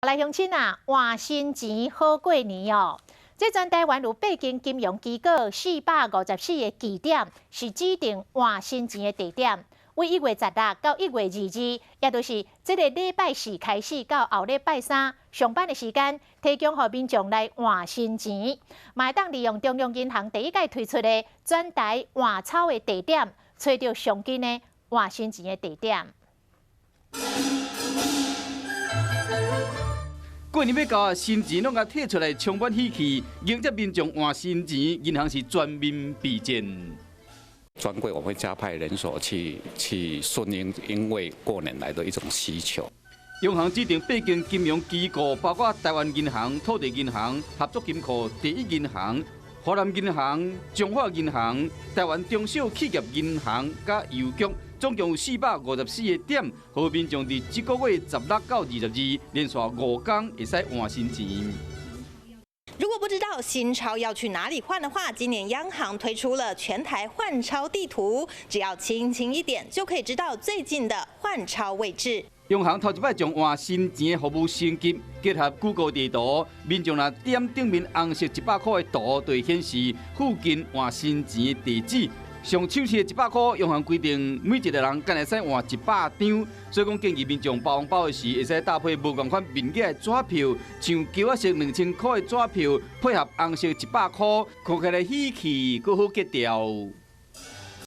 來鄉親啊，換新錢好過年哦！這全台灣有八間金融機構454個據點是指定換新錢的地點。為1月16到1月22，也就是這个禮拜四開始到後禮拜三上班的時間，提供予民眾來換新錢。嘛會當利用中央銀行第一屆推出的全台換鈔的地點，揣著上近的換新錢的地點。過年欲到啊，新錢攏共提出來充滿喜氣，迎接民眾換新錢，銀行是全面備戰。專櫃我們會加派人手去順應，因為過年來的一種需求。央行指定八間金融機構，包括台灣銀行、土地銀行、合作金庫、第一銀行、華南銀行、彰化銀行、台灣中小企業銀行佮郵局，總共有454個點，予民眾佇這個月16到22，連續5工會使換新錢。如果不知道新鈔要去哪裡換的話，今年央行推出了全台換鈔地圖，只要輕輕一點就可以知道最近的換鈔位置。央行頭一擺將換新錢的服務升級，結合 Google 地圖，民眾若點頂面紅色100塊的圖，就會顯示附近換新錢的地址。上首次的100塊，央行規定每一個人干焦會使換100張，所以講建議民眾包紅包的時，會使搭配無仝款面額的紙票，像膠仔色2000塊的紙票，配合紅色100塊，看起來喜氣，閣好格調。